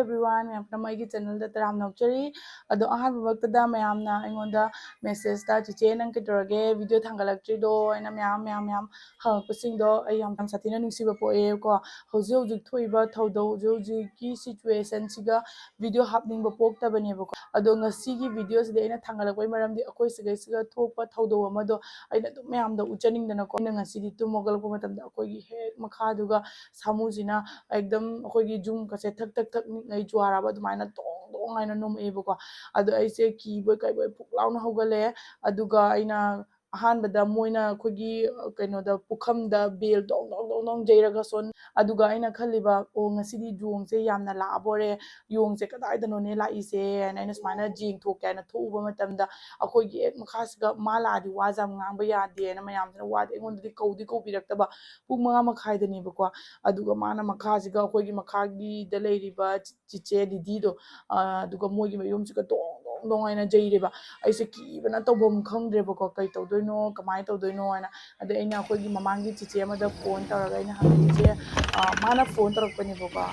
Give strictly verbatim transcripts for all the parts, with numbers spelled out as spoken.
Everyone, ꯃꯌꯥꯝ ꯄꯨꯝꯅꯃꯛ ꯑꯩꯒꯤ ꯆꯦꯅꯦꯜꯗ ꯇꯔꯥꯝꯅ ꯑꯣꯛꯆꯔꯤ꯫ ꯑꯗꯣ ꯑꯍꯥꯟꯕꯃꯛꯇꯗ ꯃꯌꯥꯝꯅ ꯑꯩꯉꯣꯟꯗ ꯃꯦꯁꯦꯖꯇ, "ꯆꯤꯆꯦ, ꯅꯪ ꯀꯩꯗꯧꯔꯒꯦ? ꯚꯤꯗꯤꯑꯣ ꯊꯥꯡꯒꯠꯂꯛꯇ꯭ꯔꯤꯗꯣ?" ꯍꯥꯏꯅ ꯃꯌꯥꯝ ꯃꯌꯥꯝ ꯃꯌꯥꯝ ꯍꯪꯉꯛꯄꯁꯤꯡꯗꯣ ꯑꯩ ꯌꯥꯝ ꯌꯥꯝ ꯁꯥꯊꯤꯅ ꯅꯨꯡꯁꯤꯕ ꯄꯣꯛꯑꯦꯀꯣ꯫ ꯍꯧꯖꯤꯛ ꯍꯧꯖꯤꯛ ꯊꯣꯛꯏꯕ ꯊꯧꯗꯣꯛ, ꯍꯧꯖꯤꯛ ꯍꯧꯖꯤꯛꯀꯤ ꯁꯤꯆꯨꯋꯦꯁꯟꯁꯤꯒ ꯚꯤꯗꯤꯑꯣ ꯍꯥꯞꯅꯤꯡꯕ ꯄꯣꯛꯇꯕꯅꯦꯕꯀꯣ꯫ ꯑꯗꯣ ꯉꯁꯤꯒꯤ ꯚꯤꯗꯤꯑꯣꯁꯤꯗꯤ ꯑꯩꯅ ꯊꯥꯡꯒꯠꯂꯛꯄꯒꯤ ꯃꯔꯝꯗꯤ ꯑꯩꯈꯣꯏ ꯁꯤꯒꯩꯁꯤꯒ ꯊꯣꯛꯄ ꯊꯧꯗꯣꯛ ꯑꯃꯗꯣ ꯑꯩꯅ ꯑꯗꯨꯝ ꯃꯌꯥꯝꯗ ꯎꯠꯆꯅꯤꯡꯗꯅꯀꯣ꯫ ꯑꯩꯅ ꯉꯁꯤꯗꯤ ꯇꯨꯝ ꯍꯧꯒꯠꯂꯛꯄ ꯃꯇꯝꯗ ꯑꯩꯈꯣꯏꯒꯤ ꯍꯦꯛ ꯃꯈꯥꯗꯨꯒ ꯁꯥꯃꯨꯁꯤꯅ ꯑꯦꯛꯗꯝ ꯑꯩꯈꯣꯏꯒꯤ ꯖꯨꯝꯒꯁꯦ ꯊꯛ ꯊꯛ ꯊꯛ ꯅꯤꯛꯉꯩ ꯖꯨꯋꯥꯔ ꯍꯥꯏꯕ ꯑꯗꯨꯃꯥꯏꯅ ꯗꯣꯡ ꯗꯣꯡ ꯍꯥꯏꯅ ꯅꯣꯝꯃꯛꯑꯦꯕꯀꯣ꯫ ꯑꯗꯣ ꯑꯩꯁꯦ ꯀꯤꯕꯣꯏ ꯀꯩꯕꯣꯏ ꯐꯨꯛ ꯂꯥꯎꯅ ꯍꯧꯒꯠꯂꯛꯑꯦ꯫ ꯑꯗꯨꯒ ꯑꯩꯅ ꯑꯍꯥꯟꯕꯗ ꯃꯣꯏꯅ ꯑꯩꯈꯣꯏꯒꯤ, ꯑ, ꯀꯩꯅꯣꯗ, ꯄꯨꯈꯝꯗ ꯕꯦꯜ ꯗꯣꯡ ꯗꯣꯡ ꯗꯣꯡ ꯗꯣꯡ ꯌꯩꯔꯒ ꯁꯣꯟ-, ꯑꯗꯨꯒ ꯑꯩꯅ ꯈꯜꯂꯤꯕ, "ꯑꯣ, ꯉꯁꯤꯗꯤ ꯌꯣꯡꯁꯦ ꯌꯥꯝꯅ ꯂꯥꯛꯑꯕꯣꯔꯦ, ꯌꯣꯡꯁꯦ ꯀꯗꯥꯏꯗꯅꯣꯅꯦ ꯂꯥꯛꯏꯁꯦ?" ꯍꯥꯏꯅ ꯑꯩꯅ ꯁꯨꯃꯥꯏꯅ ꯌꯦꯡꯊꯣꯛꯀꯦ ꯍꯥꯏꯅ ꯊꯣꯛꯎꯕ ꯃꯇꯝꯗ ꯑꯩꯈꯣꯏꯒꯤ ꯍꯦꯛ ꯃꯈꯥꯁꯤꯒ ꯃꯥ ꯂꯥꯛꯑꯗꯤ ꯋꯥꯁꯦ ꯌꯥꯝ ꯉꯥꯡꯕ ꯌꯥꯗꯦꯅ ꯃꯌꯥꯝꯁꯤꯅ ꯋꯥꯗꯤ ꯑꯩꯉꯣꯟꯗꯗꯤ ꯀꯧꯗꯤ ꯀꯧꯕꯤꯔꯛꯇꯕ꯫ ꯄꯨꯡ ꯃꯉꯥ ꯃꯈꯥꯏꯗꯅꯦꯕꯀꯣ꯫ ꯑꯗꯨꯒ ꯃꯥꯅ ꯃꯈꯥꯁꯤꯒ ꯑꯩꯈꯣꯏꯒꯤ ꯃꯈꯥꯒꯤꯗ ꯂꯩꯔꯤꯕ ꯆꯤ-, ꯆꯤꯆꯦ ꯗꯤꯗꯤꯗꯣ, ꯑ, ꯑꯗꯨꯒ ꯃꯣꯏꯒꯤ ꯃꯌꯨꯝꯁꯤꯒ ꯗꯣꯡ ꯗꯣꯡ ꯗꯣꯡ ꯍꯥꯏꯅ ꯌꯩꯔꯦꯕ꯫ ꯑꯩꯁꯦ ꯀꯤꯕꯅ ꯇꯧꯐꯝ ꯈꯪꯗ꯭ꯔꯦꯕꯀꯣ, ꯀꯩ ꯇꯧꯗꯣꯏꯅꯣ, ꯀꯃꯥꯏꯅ ꯇꯧꯗꯣꯏꯅꯣ ꯍꯥꯏꯅ꯫ ꯑꯗꯩ ꯑꯩꯅ ꯑꯩꯈꯣꯏꯒꯤ ꯃꯃꯥꯡꯒꯤ ꯆꯤꯆꯦ ꯑꯃꯗ ꯐꯣꯟ ꯇꯧꯔꯒ ꯑꯩꯅ ꯍꯪꯉꯦ, "ꯆꯤꯆꯦ, ꯑ, ꯃꯥꯅ ꯐꯣꯟ ꯇꯧꯔꯛꯄꯅꯦꯕꯀꯣ,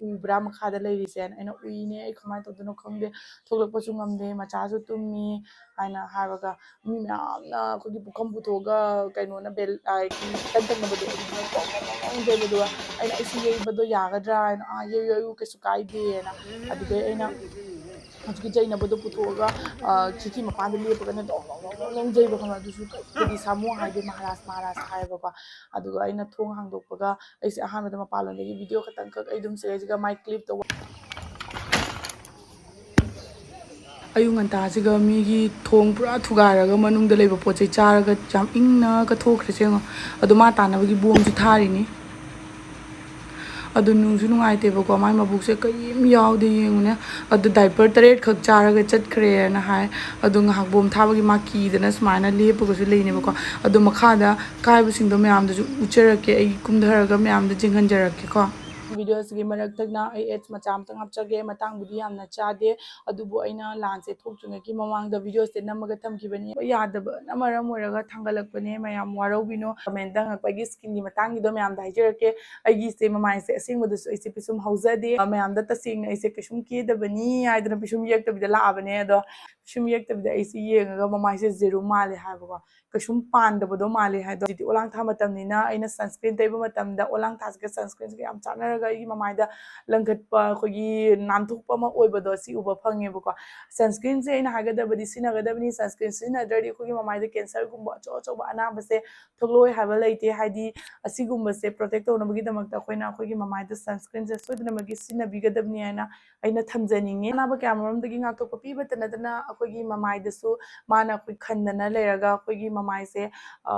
ꯎꯕ꯭ꯔꯥ ꯃꯈꯥꯗ ꯂꯩꯔꯤꯁꯦꯅ?" ꯑꯩꯅ, "ꯎꯏꯅꯦ, ꯑꯩ ꯀꯃꯥꯏꯅ ꯇꯧꯗꯣꯏꯅꯣ ꯈꯪꯗꯦ, ꯊꯣꯛꯂꯛꯄꯁꯨ ꯉꯝꯗꯦ, ꯃꯆꯥꯁꯨ ꯇꯨꯝꯃꯤ" ꯍꯥꯏꯅ ꯍꯥꯏꯕꯒ, ꯃꯤ ꯃꯌꯥꯝꯅ ꯑꯩꯈꯣꯏꯒꯤ ꯄꯨꯈꯝ ꯄꯨꯊꯣꯛꯑꯒ ꯀꯩꯅꯣꯅ ꯕꯦꯜ, ꯑ, ꯀꯩꯅꯣ ꯇꯟ ꯇꯟꯅꯕꯗꯣ ꯑꯗꯨꯅ ꯇꯣꯡ ꯇꯣꯡ ꯇꯣꯡ ꯇꯣꯡ ꯌꯩꯕꯗꯨꯒ ꯑꯩꯅ, "ꯑꯩꯁꯨ ꯌꯩꯕꯗꯣ ꯌꯥꯒꯗ꯭ꯔꯥ?" ꯍꯥꯏꯅ, "ꯑꯥ, ꯌꯩꯌꯨ, ꯌꯩꯌꯨ, ꯀꯩꯁꯨ ꯀꯥꯏꯗꯦꯅ"꯫ ꯑꯗꯨꯗꯩ ꯑꯩꯅ ꯍꯧꯖꯤꯛꯀꯤ ꯌꯩꯅꯕꯗꯣ ꯄꯨꯊꯣꯛꯑꯒ, ꯑ, ꯈꯤꯔꯀꯤ ꯃꯄꯥꯟꯗ ꯂꯦꯞꯄꯒꯅꯦ ꯗꯣꯡ ꯗꯣꯡ ꯗꯣꯡ ꯗꯣꯡ ꯗꯣꯡ ꯌꯩꯕ ꯈꯪꯉꯦ꯫ ꯑꯗꯨꯁꯨ ꯀꯩ-, ꯍꯥꯏꯗꯤ ꯁꯥꯃꯨ ꯍꯥꯏꯗꯤ ꯃꯍꯥꯔꯥꯖ, ꯃꯍꯥꯔꯥꯖ ꯍꯥꯏꯌꯦꯕꯀꯣ꯫ ꯑꯗꯨꯒ ꯑꯩꯅ ꯊꯣꯡ ꯍꯥꯡꯗꯣꯛꯄꯒ ꯑꯩꯁꯦ ꯑꯍꯥꯟꯕꯗ ꯃꯄꯥꯟꯂꯣꯝꯗꯒꯤ ꯚꯤꯗꯤꯑꯣ ꯈꯛꯇꯪꯈꯛ ꯑꯩ ꯑꯗꯨꯝ ꯁꯤꯗꯩꯁꯤꯒ ꯃꯥꯏ ꯀ꯭ꯂꯤꯞ ꯇꯧꯕ꯫ ꯑꯌꯨꯛ ꯉꯟꯇꯥꯁꯤꯒ ꯃꯤꯒꯤ ꯊꯣꯡ ꯄꯨꯔꯥ ꯊꯨꯒꯥꯏꯔꯒ ꯃꯅꯨꯡꯗ ꯂꯩꯕ ꯄꯣꯠ ꯆꯩ ꯆꯥꯔꯒ ꯌꯥꯝ ꯏꯪꯅꯒ ꯊꯣꯛꯈ꯭ꯔꯦ꯫ ꯁꯦ ꯌꯦꯡꯉꯣ꯫ ꯑꯗꯣ ꯃꯥ ꯇꯥꯟꯅꯕꯒꯤ ꯕꯣꯝꯁꯨ ꯊꯥꯔꯤꯅꯤ꯫ ꯑꯗꯨ ꯅꯨꯡꯁꯨ ꯅꯨꯡꯉꯥꯏꯇꯦꯕꯀꯣ, ꯃꯥꯏ ꯃꯕꯨꯛꯁꯦ ꯀꯔꯤꯝ ꯌꯥꯎꯗꯦ, ꯌꯦꯡꯉꯨꯅꯦ꯫ ꯑꯗꯨ ꯗꯥꯏꯄꯔ ꯇꯔꯦꯠꯈꯛ ꯆꯥꯔꯒ ꯆꯠꯈ꯭ꯔꯦꯅ ꯍꯥꯏ꯫ ꯑꯗꯨ ꯉꯥꯏꯍꯥꯛ ꯕꯣꯝ ꯊꯥꯕꯒꯤ ꯃꯥ ꯀꯤꯗꯅ ꯁꯨꯃꯥꯏꯅ ꯂꯦꯞꯄꯒꯁꯨ ꯂꯩꯅꯦꯕꯀꯣ꯫ ꯑꯗꯣ ꯃꯈꯥꯗ ꯀꯥꯏꯕꯁꯤꯡꯗꯣ ꯃꯌꯥꯝꯗꯁꯨ ꯎꯠꯆꯔꯛꯀꯦ, ꯑꯩ ꯀꯨꯝꯊꯔꯒ ꯃꯌꯥꯝꯗ ꯌꯦꯡꯍꯟꯖꯔꯛꯀꯦꯀꯣ꯫ Video ꯑꯁꯤꯒꯤ ꯃꯔꯛꯇꯅ ꯑꯩ ads ꯃꯆꯥ ꯑꯃꯇꯪ ꯍꯥꯞꯆꯒꯦ꯫ ꯃꯇꯥꯡꯕꯨꯗꯤ ꯌꯥꯝꯅ ꯆꯥꯗꯦ, ꯑꯗꯨꯕꯨ ꯑꯩꯅ ꯂꯥꯟꯁꯦ ꯊꯣꯛꯇ꯭ꯔꯤꯉꯩꯒꯤ ꯃꯃꯥꯡꯗ video ꯁꯦ ꯅꯝꯃꯒ ꯊꯝꯈꯤꯕꯅꯤ꯫ ꯌꯥꯗꯕꯅ ꯃꯔꯝ ꯑꯣꯏꯔꯒ ꯊꯥꯡꯒꯠꯂꯛꯄꯅꯦ꯫ ꯃꯌꯥꯝ ꯋꯥꯔꯧꯕꯤꯅꯣ꯫ Comment ꯗ ꯍꯪꯉꯛꯄ ꯑꯩꯒꯤ skin ꯒꯤ ꯃꯇꯥꯡꯒꯤꯗꯣ ꯃꯌꯥꯝꯗ ꯍꯥꯏꯖꯔꯛꯀꯦ꯫ ꯑꯩꯒꯤꯁꯦ ꯃꯃꯥꯏꯁꯦ ꯑꯁꯦꯡꯕꯗꯁꯨ ꯑꯩꯁꯦ ꯄꯤꯁꯨꯝ ꯍꯧꯖꯗꯦ꯫ ꯃꯌꯥꯝꯗ ꯇꯁꯦꯡꯅ ꯑꯩꯁꯦ ꯀꯩꯁꯨꯝ ꯀꯦꯗꯕꯅꯤ ꯍꯥꯏꯗꯅ ꯄꯤꯁꯨꯝ ꯌꯦꯛꯇꯕꯤꯗ ꯂꯥꯛꯑꯕꯅꯦ꯫ ꯑꯗꯣ ꯄꯤꯁꯨꯝ ꯌꯦꯛꯇꯕꯤꯗ ꯑꯩꯁꯦ ꯌꯦꯡꯉꯒ ꯃꯃꯥꯏꯁꯦ zero ꯃꯥꯜꯂꯦ ꯍꯥꯏꯕꯀꯣ꯫ ꯀꯩꯁꯨꯝ ꯄꯥꯟꯗꯕꯗꯣ ꯃꯥꯜꯂꯦ ꯍꯥꯏꯗꯣ꯫ ꯍꯧꯖꯤꯛꯇꯤ ꯑꯣꯂꯥꯡ ꯊꯥ ꯃꯇꯝꯅꯤꯅ ꯑꯩꯅ sunscreen ꯇꯩꯕ ꯃꯇꯝꯗ ꯑꯣꯂꯥꯡ ꯊꯥꯁꯤꯒ sunscreen ꯁꯤꯒ ꯌꯥꯝ ꯆꯥꯟꯅꯔꯒ ꯑꯩꯒꯤ ꯃꯃꯥꯏꯗ ꯂꯪꯈꯠꯄ, ꯑꯩꯈꯣꯏꯒꯤ ꯅꯥꯟꯊꯣꯛꯄ ꯑꯃ ꯑꯣꯏꯕꯗꯣ ꯁꯤ ꯎꯕ ꯐꯪꯉꯦꯕꯀꯣ꯫ Sunscreen ꯁꯦ ꯑꯩꯅ ꯍꯥꯏꯒꯗꯕꯗꯤ ꯁꯤꯖꯤꯟꯅꯒꯗꯕꯅꯤ꯫ Sunscreen ꯁꯤꯖꯤꯟꯅꯗ꯭ꯔꯗꯤ ꯑꯩꯈꯣꯏꯒꯤ ꯃꯃꯥꯏꯗ cancer ꯒꯨꯝꯕ ꯑꯆꯧ ꯑꯆꯧꯕ ꯑꯅꯥꯕꯁꯦ ꯊꯣꯛꯂꯛꯑꯣꯏ ꯍꯥꯏꯕ ꯂꯩꯇꯦ꯫ ꯍꯥꯏꯗꯤ ꯑꯁꯤꯒꯨꯝꯕꯁꯦ protect ꯇꯧꯅꯕꯒꯤꯗꯃꯛꯇ ꯑꯩꯈꯣꯏꯅ ꯑꯩꯈꯣꯏꯒꯤ ꯃꯃꯥꯏꯗ sunscreen ꯁꯦ ꯁꯣꯏꯗꯅꯃꯛꯀꯤ ꯁꯤꯖꯤꯟꯅꯕꯤꯒꯗꯕꯅꯤ ꯍꯥꯏꯅ ꯑꯩꯅ ꯊꯝꯖꯅꯤꯡꯉꯤ꯫ ꯑꯅꯥꯕ ꯀꯌꯥ ꯃꯔꯨꯝꯗꯒꯤ ꯉꯥꯛꯊꯣꯛꯄ ꯄꯤꯕꯇ ꯅꯠꯇꯅ ꯑꯩꯈꯣꯏꯒꯤ ꯃꯃꯥꯏꯗꯁꯨ ꯃꯥꯅ ꯑꯩꯈꯣꯏ ꯈꯟꯗꯅ ꯂꯩꯔꯒ ꯑꯩꯈꯣꯏꯒꯤ ꯃꯃꯥꯏꯁꯦ, ꯑ,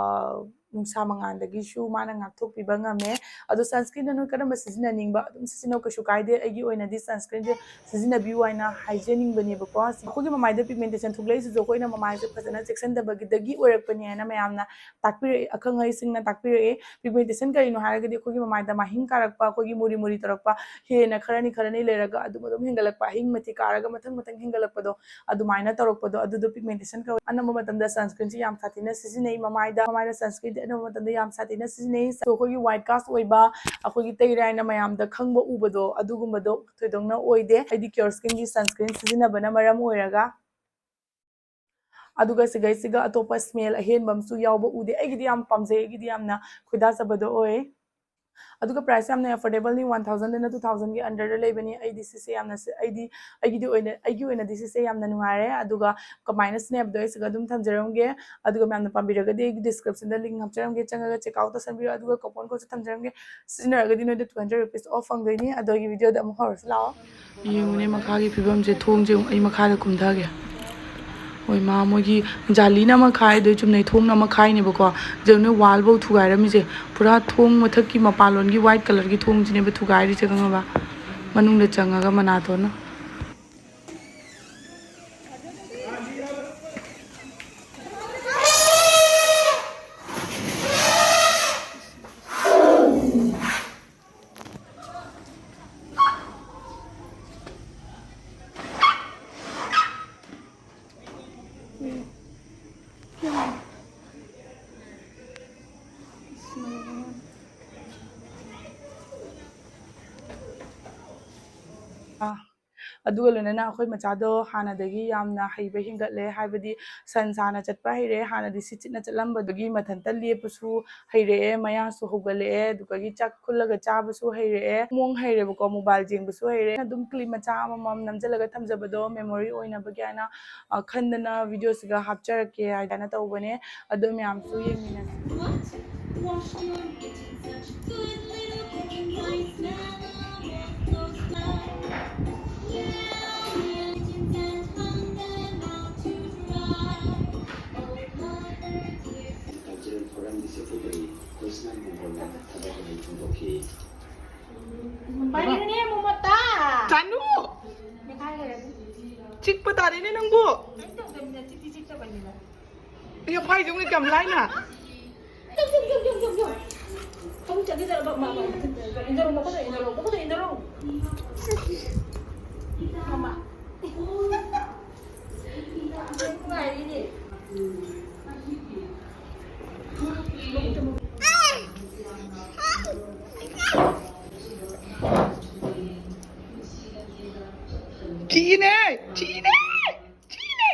ꯅꯨꯡꯁꯥ ꯃꯉꯥꯜꯗꯒꯤꯁꯨ ꯃꯥꯅ ꯉꯥꯛꯊꯣꯛꯄꯤꯕ ꯉꯝꯃꯦ꯫ ꯑꯗꯣ sunscreen ꯗ ꯅꯣꯏ ꯀꯔꯝꯕ ꯁꯤꯖꯤꯟꯅꯅꯤꯡꯕ ꯑꯗꯨꯝ ꯁꯤꯖꯤꯟꯅꯧ, ꯀꯩꯁꯨ ꯀꯥꯏꯗꯦ꯫ ꯑꯩꯒꯤ ꯑꯣꯏꯅꯗꯤ sunscreen ꯁꯦ ꯁꯤꯖꯤꯟꯅꯕꯤꯌꯨ ꯍꯥꯏꯅ ꯍꯥꯏꯖꯅꯤꯡꯕꯅꯦꯕꯀꯣ꯫ ꯑꯩꯈꯣꯏꯒꯤ ꯃꯃꯥꯏꯗ pigmentation ꯊꯣꯛꯂꯛꯏꯁꯤꯁꯨ ꯑꯩꯈꯣꯏꯅ ꯃꯃꯥꯏꯁꯦ ꯐꯖꯅ ꯆꯦꯛꯁꯤꯟꯗꯕꯒꯤꯗꯒꯤ ꯑꯣꯏꯔꯛꯄꯅꯦ ꯍꯥꯏꯅ ꯃꯌꯥꯝꯅ ꯇꯥꯛꯄꯤꯔꯛꯏ, ꯑꯈꯪ ꯑꯍꯩꯁꯤꯡꯅ ꯇꯥꯛꯄꯤꯔꯛꯏ꯫ Pigmentation ꯀꯔꯤꯅꯣ ꯍꯥꯏꯔꯒꯗꯤ ꯑꯩꯈꯣꯏꯒꯤ ꯃꯃꯥꯏꯗ ꯃꯍꯤꯡ ꯀꯥꯔꯛꯄ, ꯑꯩꯈꯣꯏꯒꯤ ꯃꯨꯔꯤ ꯃꯨꯔꯤ ꯇꯧꯔꯛꯄ, ꯍꯦꯟꯅ ꯈꯔꯅꯤ ꯈꯔꯅꯤ ꯂꯩꯔꯒ ꯑꯗꯨꯝ ꯑꯗꯨꯝ ꯍꯦꯟꯒꯠꯂꯛꯄ, ꯑꯍꯤꯡ ꯃꯊꯤ ꯀꯥꯔꯒ ꯃꯊꯪ ꯃꯊꯪ ꯍꯦꯟꯒꯠꯂꯛꯄꯗꯣ, ꯑꯗꯨꯃꯥꯏꯅ ꯇꯧꯔꯛꯄꯗꯣ ꯑꯗꯨꯗꯣ pigmentation ꯀꯧꯏ꯫ ꯑꯅꯝꯕ ꯃꯇꯝꯗ sunscreen ꯁꯤ ꯌꯥꯝ ꯁꯥꯊꯤꯅ ꯁꯤꯖꯤꯟꯅꯩ꯫ ꯃꯃꯥꯏꯗ, ꯃꯃꯥꯏꯗ sunscreen ꯗꯤ ꯑꯅꯝꯕ ꯃꯇꯝꯗ ꯌꯥꯝ ꯁꯥꯊꯤꯅ ꯁꯤꯖꯤꯟꯅꯩ꯫ So ꯑꯩꯈꯣꯏꯒꯤ white cast ꯑꯣꯏꯕ, ꯑꯩꯈꯣꯏꯒꯤ ꯇꯩꯔꯦ ꯍꯥꯏꯅ ꯃꯌꯥꯝꯗ ꯈꯪꯕ ꯎꯕꯗꯣ ꯑꯗꯨꯒꯨꯝꯕꯗꯣ ꯊꯣꯏꯗꯣꯛꯅ ꯑꯣꯏꯗꯦ꯫ ꯑꯩꯗꯤ Cure Skin ꯒꯤ sunscreen ꯁꯤꯖꯤꯟꯅꯕꯅ ꯃꯔꯝ ꯑꯣꯏꯔꯒ꯫ ꯑꯗꯨꯒ ꯁꯤꯒꯩꯁꯤꯒ ꯑꯇꯣꯞꯄ smell ꯑꯍꯦꯟꯕ ꯑꯃꯁꯨ ꯌꯥꯎꯕ ꯎꯗꯦ꯫ ꯑꯩꯒꯤꯗꯤ ꯌꯥꯝ ꯄꯥꯝꯖꯩ, ꯑꯩꯒꯤꯗꯤ ꯌꯥꯝꯅ ꯈꯣꯏꯗꯥꯖꯕꯗꯣ ꯑꯣꯏ꯫ ꯑꯗꯨꯒ price ꯌꯥꯝꯅ affordable ꯅꯤ, one thousand ꯗꯩꯅ two thousand ꯒꯤ under ꯗ ꯂꯩꯕꯅꯤ꯫ ꯑꯩꯗꯤ ꯁꯤꯁꯦ ꯌꯥꯝꯅ ꯁꯤ-, ꯑꯩꯗꯤ, ꯑꯩꯒꯤꯗꯤ ꯑꯣꯏꯅ, ꯑꯩꯒꯤ ꯑꯣꯏꯅꯗꯤ ꯁꯤꯁꯦ ꯌꯥꯝꯅ ꯅꯨꯡꯉꯥꯏꯔꯦ꯫ ꯑꯗꯨꯒ ꯀꯃꯥꯏꯅ ꯁꯤꯖꯤꯟꯅꯕꯗꯣ ꯑꯩ ꯁꯤꯒ ꯑꯗꯨꯝ ꯊꯝꯖꯔꯝꯒꯦ꯫ ꯑꯗꯨꯒ ꯃꯌꯥꯝꯅ ꯄꯥꯝꯕꯤꯔꯒꯗꯤ ꯑꯩꯒꯤ description ꯗ link ꯍꯥꯞꯆꯔꯝꯒꯦ, ꯆꯪꯉꯒ check out ꯇꯧꯁꯟꯕꯤꯔꯣ꯫ ꯑꯗꯨꯒ coupon code ꯁꯨ ꯊꯝꯖꯔꯝꯒꯦ, ꯁꯤꯖꯤꯟꯅꯔꯒꯗꯤ ꯅꯣꯏꯗ two hundred rupees off ꯐꯪꯗꯣꯏꯅꯤ꯫ ꯑꯗꯣ ꯑꯩꯒꯤ video ꯗ ꯑꯃꯨꯛ ꯍꯧꯔꯁꯤ ꯂꯥꯛꯑꯣ꯫ ꯌꯦꯡꯉꯨꯅꯦ ꯃꯈꯥꯒꯤ ꯐꯤꯕꯝꯁꯦ, ꯊꯣꯡꯁꯦ ꯌꯦꯡꯉꯨ, ꯑꯩ ꯃꯈꯥꯗ ꯀꯨꯝꯊꯒꯦ꯫ ꯍꯣꯏ ꯃꯥ, ꯃꯣꯏꯒꯤ ꯖꯥꯂꯤꯅ ꯑꯃ ꯈꯥꯏ, ꯑꯗꯨ ꯆꯨꯝꯅꯩ ꯊꯣꯡꯅ ꯑꯃ ꯈꯥꯏꯅꯦꯕꯀꯣ꯫ ꯌꯦꯡꯉꯨꯅꯦ wall ꯐꯧ ꯊꯨꯒꯥꯏꯔꯝꯃꯤꯁꯦ꯫ ꯄꯨꯔꯥ ꯊꯣꯡ ꯃꯊꯛꯀꯤ ꯃꯄꯥꯟꯂꯣꯟꯒꯤ white colour ꯒꯤ ꯊꯣꯡꯁꯤꯅꯦꯕ ꯊꯨꯒꯥꯏꯔꯤꯁꯦ, ꯈꯪꯉꯕ? ꯃꯅꯨꯡꯗ ꯆꯪꯉꯒ ꯃꯅꯥꯇꯣꯟꯅ꯫ ꯑꯥ, ꯑꯗꯨꯒ ꯂꯣꯏꯅꯅ ꯑꯩꯈꯣꯏ ꯃꯆꯥꯗꯣ ꯍꯥꯟꯅꯗꯒꯤ ꯌꯥꯝꯅ ꯍꯩꯕ ꯍꯦꯟꯒꯠꯂꯦ, ꯍꯥꯏꯕꯗꯤ ꯁꯟ ꯁꯥꯅ ꯆꯠꯄ ꯍꯩꯔꯦ꯫ ꯍꯥꯟꯅꯗꯤ ꯁꯤꯠ ꯁꯤꯠꯅ ꯆꯠꯂꯝꯕꯗꯒꯤ ꯃꯊꯟꯇ ꯂꯦꯞꯄꯁꯨ ꯍꯩꯔꯛꯑꯦ, ꯃꯌꯥꯁꯨ ꯍꯧꯒꯠꯂꯛꯑꯦ, ꯑꯗꯨꯗꯒꯤ ꯆꯥꯛ ꯈꯨꯜꯂꯒ ꯆꯥꯕꯁꯨ ꯍꯩꯔꯛꯑꯦ, ꯃꯑꯣꯡ ꯍꯩꯔꯦꯕꯀꯣ, ꯃꯣꯕꯥꯏꯜ ꯌꯦꯡꯕꯁꯨ ꯍꯩꯔꯦ꯫ ꯑꯗꯨꯝ ꯀ꯭ꯂꯤꯞ ꯃꯆꯥ ꯑꯃꯃꯝ ꯅꯝꯁꯤꯜꯂꯒ ꯊꯝꯖꯕꯗꯣ ꯃꯦꯃꯣꯔꯤ ꯑꯣꯏꯅꯕꯒꯤ ꯍꯥꯏꯅ, ꯑ, ꯈꯟꯗꯅ ꯚꯤꯗꯤꯑꯣꯁꯤꯒ ꯍꯥꯞꯆꯔꯛꯀꯦ ꯍꯥꯏꯗꯅ ꯇꯧꯕꯅꯦ꯫ ꯑꯗꯣ ꯃꯌꯥꯝꯁꯨ ꯌꯦꯡꯃꯤꯟꯅꯁꯤ꯫ What? Wash your kitchen, such good little kitchen, I smell almost so smell. Yeah, yeah, kitchen scent, hung them out to dry. Oh, mother dear. Cultural Forum Secretary Krishna Mongolna ꯊꯕꯛ ꯑꯃ ꯐꯣꯡꯗꯣꯛꯈꯤ꯫ ꯄꯥꯏꯔꯤꯅꯦ, ꯃꯃꯇꯥ꯫ ꯆꯥꯅꯨ! ꯃꯦꯈꯥꯏ ꯂꯩꯔꯦ꯫ ꯆꯤꯛꯄ ꯇꯥꯔꯦꯅꯦ ꯅꯪꯕꯨ꯫ ꯀꯩꯝ ꯇꯧꯗꯕꯅꯤꯅ, ꯆꯤꯛꯇꯤ ꯆꯤꯛꯇꯕꯅꯤꯅ꯫ ꯑꯌꯥ, ꯐꯥꯏꯖꯦ ꯌꯦꯡꯉꯨꯅꯦ ꯀꯌꯥꯝ ꯂꯥꯏꯅ꯫ ꯌꯣ, ꯌꯣ, ꯌꯣ, ꯌꯣ, ꯌꯣ, ꯌꯣ꯫ ꯐꯃꯨꯡ ꯆꯠꯂꯤ, ꯆꯠꯂꯤ, ꯃꯥ, ꯃꯥ, ꯃꯥ, ꯏꯟꯗꯔꯣ, ꯃꯈꯨꯠꯇ ꯏꯟꯗꯔꯣ, ꯃꯈꯨꯠꯇ ꯏꯟꯗꯔꯣ꯫ ꯃꯃꯥ꯫ ꯅꯨꯡꯉꯥꯏꯔꯤꯅꯦ꯫ ꯊꯤꯅꯦ, ꯊꯤꯅꯦ, ꯊꯤꯅꯦ꯫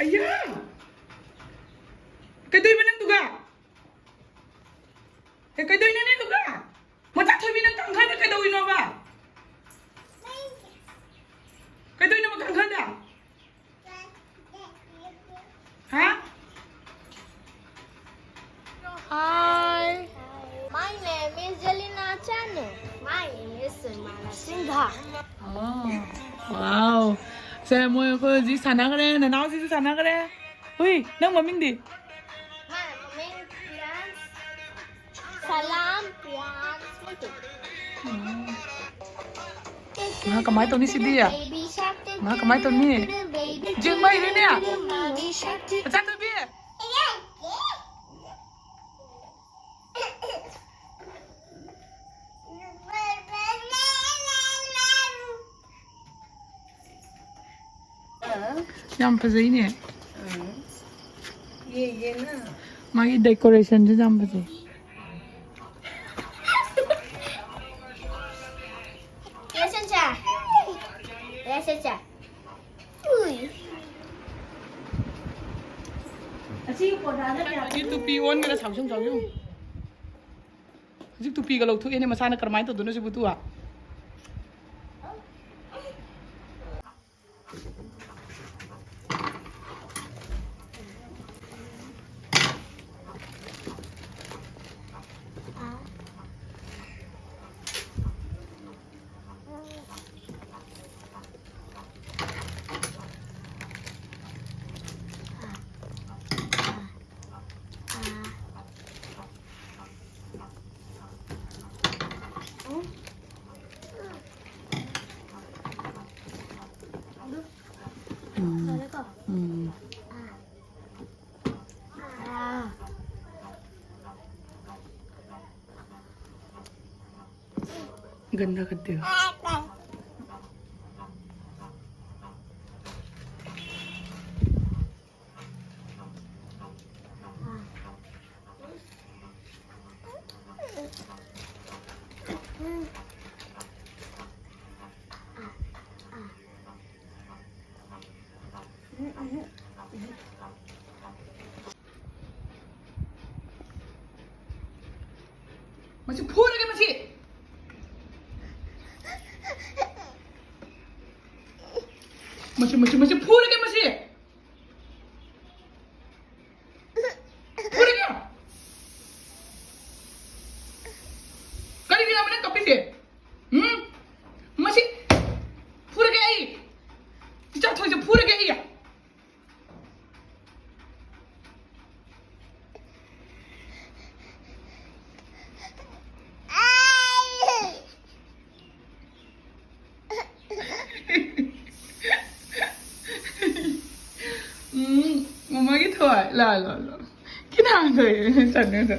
ꯑꯌꯥ! ꯀꯩꯗꯧꯏꯕ ꯅꯪꯗꯨꯒ? ꯑꯦ, ꯀꯩꯗꯧꯏꯅꯣꯅꯦ ꯑꯗꯨꯒ? ꯃꯆꯥ ꯊꯣꯏꯕꯤ, ꯅꯪ ꯀꯥꯡꯈꯜꯗ ꯀꯩꯗꯧꯏꯅꯣꯕ? ꯀꯩꯗꯧꯏꯅꯣꯕ ꯀꯥꯡꯈꯜꯗ? ꯍꯥ? Hi. My name is Jalina Chanu. My name is Sumana Singha. Oh, wow. ꯁꯦ, ꯃꯣꯏ ꯑꯩꯈꯣꯏ ꯍꯧꯖꯤꯛ ꯁꯥꯟꯅꯈ꯭ꯔꯦ, ꯅꯅꯥꯎꯁꯤꯁꯨ ꯁꯥꯟꯅꯈ꯭ꯔꯦ꯫ ꯍꯨꯏ, ꯅꯪ ꯃꯃꯤꯡꯗꯤ? My name is Priyansh. Salam, Priyansh. ꯉꯥ ꯀꯃꯥꯏꯅ ꯇꯧꯅꯤ ꯁꯤꯗꯤ? Baby shark, do, ꯃꯥ ꯀꯃꯥꯏꯅ ꯇꯧꯅꯤ? ꯌꯦꯡꯕ ꯍꯩꯔꯦꯅꯦ? ꯃꯆꯥ ꯊꯣꯏꯕꯤ! ꯌꯥꯝ ꯐꯖꯩꯅꯦ꯫ ꯃꯥꯒꯤ decorationꯁꯨ ꯌꯥꯝ ꯐꯖꯩ꯫ ꯍꯧꯖꯤꯛ ꯇꯨꯄꯤ ꯑꯣꯟꯈ꯭ꯔꯦ, ꯁꯥꯎꯁꯨꯝ ꯁꯥꯎꯁꯨꯝ꯫ ꯍꯧꯖꯤꯛ ꯇꯨꯄꯤꯒ ꯂꯧꯊꯣꯛꯑꯦꯅꯦ, ꯃꯁꯥꯅ ꯀꯔꯝꯍꯥꯏꯅ ꯇꯧꯗꯣꯏꯅꯣ ꯁꯤꯕꯨ, ꯇꯨ? ꯎꯝ꯫ ꯎꯝ꯫ गंदा कर दिया। ꯃꯁꯤ ꯐꯨꯔꯒꯦ, ꯃꯁꯤ꯫ ꯃꯁꯤ, ꯃꯁꯤ, ꯃꯁꯤ ꯐꯨꯔꯒꯦ, ꯃꯁꯤ꯫ ꯐꯨꯔꯒꯦ꯫ ꯀꯔꯤꯒꯤꯅꯣ ꯅꯪ ꯀꯞꯄꯤꯁꯦ? ꯎꯝ? ꯃꯁꯤ ꯐꯨꯔꯒꯦ ꯑꯩ꯫ ꯏꯆꯥ ꯊꯣꯏꯁꯦ ꯐꯨꯔꯒꯦ ꯑꯩ꯫ لا لا لا، كده عنده.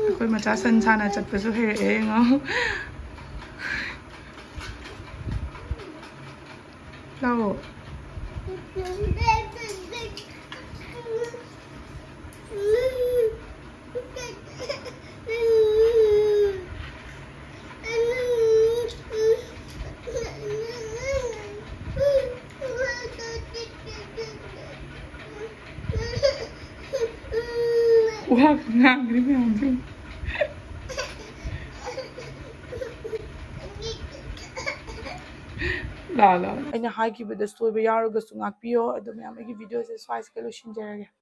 ꯑꯩꯈꯣꯏ ꯃꯆꯥ ꯁꯟ ꯁꯥꯟꯅ ꯆꯠꯄꯁꯨ ꯍꯩꯔꯛꯑꯦ, ꯌꯦꯡꯉꯣ꯫ ꯂꯥꯛꯑꯣ꯫ ꯋꯥ ꯉꯥꯡꯈ꯭ꯔꯦ ꯃꯌꯥꯝꯁꯦ꯫ ꯂꯥ, ꯂꯥ꯫ ꯑꯩꯅ ꯍꯥꯏꯈꯤꯕꯗ ꯁꯣꯏꯕ ꯌꯥꯎꯔꯒꯁꯨ ꯉꯥꯛꯄꯤꯌꯣ꯫ ꯑꯗꯣ ꯃꯌꯥꯝ, ꯑꯩꯒꯤ ꯚꯤꯗꯤꯑꯣꯁꯦ ꯁ꯭ꯋꯥꯏꯁꯤꯒ ꯂꯣꯏꯁꯤꯟꯖꯔꯒꯦ꯫